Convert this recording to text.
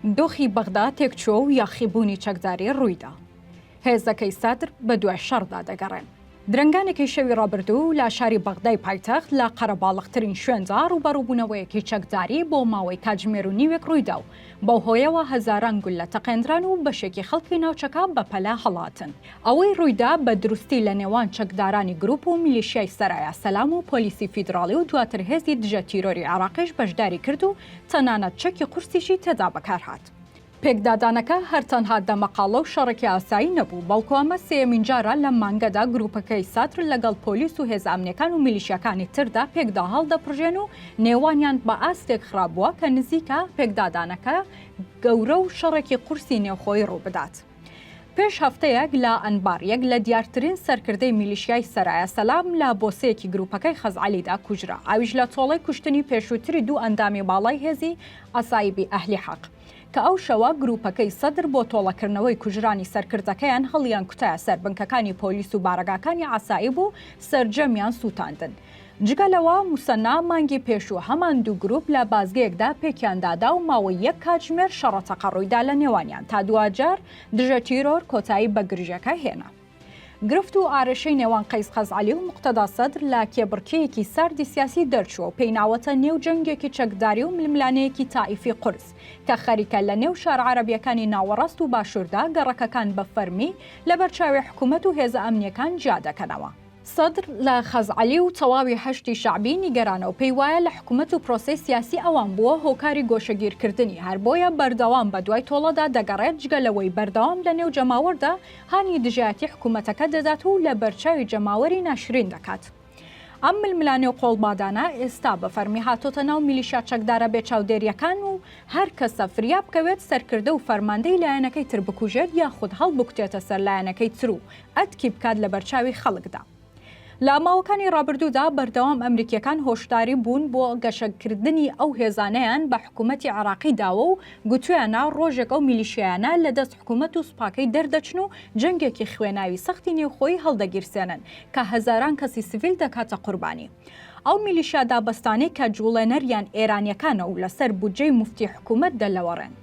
دۆخی بەغدا تێکچووە و یاخیبوونی چەکداری ڕوویدا. هێزەکەی سەدر بەدوای شەڕدا دەگەڕێن. درەنگانێکی شەوی ڕابردوو لە شاری بەغدای پایتەخت لە قەرەباڵغترین شوێندا ڕووبەڕووبوونەوەیەکی چەکداری بۆ ماوەی کاتژمێر و نیوێک ڕوویدا و بەو هۆیەوە هەزاران گوللە تەقێندران و بەشێکی خەڵکی ناوچەکە بەپەلە هەڵاتن. ئەوەی ڕوویدا بە دروستی لە نێوان چەکدارانی گروپ و میلیشیای سەرایا سەلام و پۆلیسی فیدراڵی و دواتر هێزی دژە تیرۆری عێراقیش بەشداری کرد و تەنانەت چەکی قورسیشی تێدا بەکارهات. پێکدادانەکە هەر تەنها دەمەقاڵە و شەڕێکی ئاسایی نەبوو، بەڵکو ئەمە سێیەمین جارە لەم مانگەدا گروپەکەی سەدر لەگەڵ پۆلیس و هێزە ئەمنیەکان و میلیشیاکانی تردا پێکدا هەڵدەپڕژێن و نێوانیان بە ئاستێک خراپ بووە کە نزیکە پێکدادانەکە گەورە و شەڕێکی قورسی نێوخۆیی ڕووبدات. پێش هەفتەیەک لە ئەنبار یەک لە دیارترین سەرکردەی میلیشیای سەرایا سەلام لە بۆسەیەکی گروپەکەی خەزعەلیدا کوژرا، ئەویش لە تۆڵەی کوشتنی پێشووتری دوو ئەندامی باڵای هێزی عەسایبی ئەهلی حەق، کە ئەو شەوە گروپەکەی سەدر بۆ تۆڵەکردنەوەی کوژرانی سەرکردەکەیان هەڵیان کوتایە سەر بنکەکانی پۆلیس و بارەگاکانی عەسایب و سەرجەمیان سووتاندن. جگە لەوە موسەننا مانگی پێشوو هەمان دوو گروپ لە بازگەیەکدا پێکیان دادا و ماوەی یەک کاتژمێر شەڕە تەقە ڕوویدا لە نێوانیان تا دواجار دژە تیرۆر کۆتایی بە گرژیەکە هێنا. گرفت و ئارێشەی نێوان قەیس خەزعەلی و موقتەدا سەدر لە کێبڕکێیەکی ساردی سیاسی دەرچووە و پێی ناوەتە نێو جەنگێکی چەکداری و ململانێیەکی تائیفی قورس کە خەریکە لە نێو شارە عەرەبیەکانی ناوەڕاست و باشووردا گەڕەکەکان بە فەرمی لەبەر چاوی حکومەت و هێزە ئەمنیەکان جیا دەکەنەوە. سەدر لە خەزعەلی و تەواوی حەشدی شەعبی نیگەرانە و پێی وایە لە حکومەت و پرۆسەی سیاسی ئەوان بووە هۆکاری گۆشەگیرکردنی، هەر بۆیە بەردەوام بە دوای تۆڵەدا دەگەڕێت، جگە لەوەی بەردەوام لە نێو جەماوەردا هانی دژایەتی حکومەتەکە دەدات و لە بەرچاوی جەماوەری ناشرین دەکات. ئەم ململانێ و قۆڵبادانە ئێستا بە فەرمی هاتۆتە ناو میلیشیا چەکدارە بێ چاودێرییەکان و هەر کەسە فریا بکەوێت سەرکردە و فەرماندەی لایەنەکەی تر بکوژێت یاخود هەڵبکوتێتە سەر لایەنەکەی تر و ئەتکی بکات لەبەرچاوی خەڵکدا. لە ماوەکانی ڕابردوودا بەردەوام ئەمریکییەکان هۆشداری بوون بۆ گەشەکردنی ئەو هێزانەیان بە حکومەتی عێراقی داوە و گوتویانە ڕۆژێک ئەو میلیشیایانە لە دەست حکومەت و سوپاکەی دەردەچن و جەنگێکی خوێناوی سەختی نێوخۆیی هەڵدەگیرسێنن کە هەزاران کەسی سڤیل دەکاتە قوربانی. ئەو میلیشیا دابەستانەی کە جوڵێنەریان ئێرانییەکانە و لەسەر بودجەی موفتی حکومەت دەلەوەڕێن.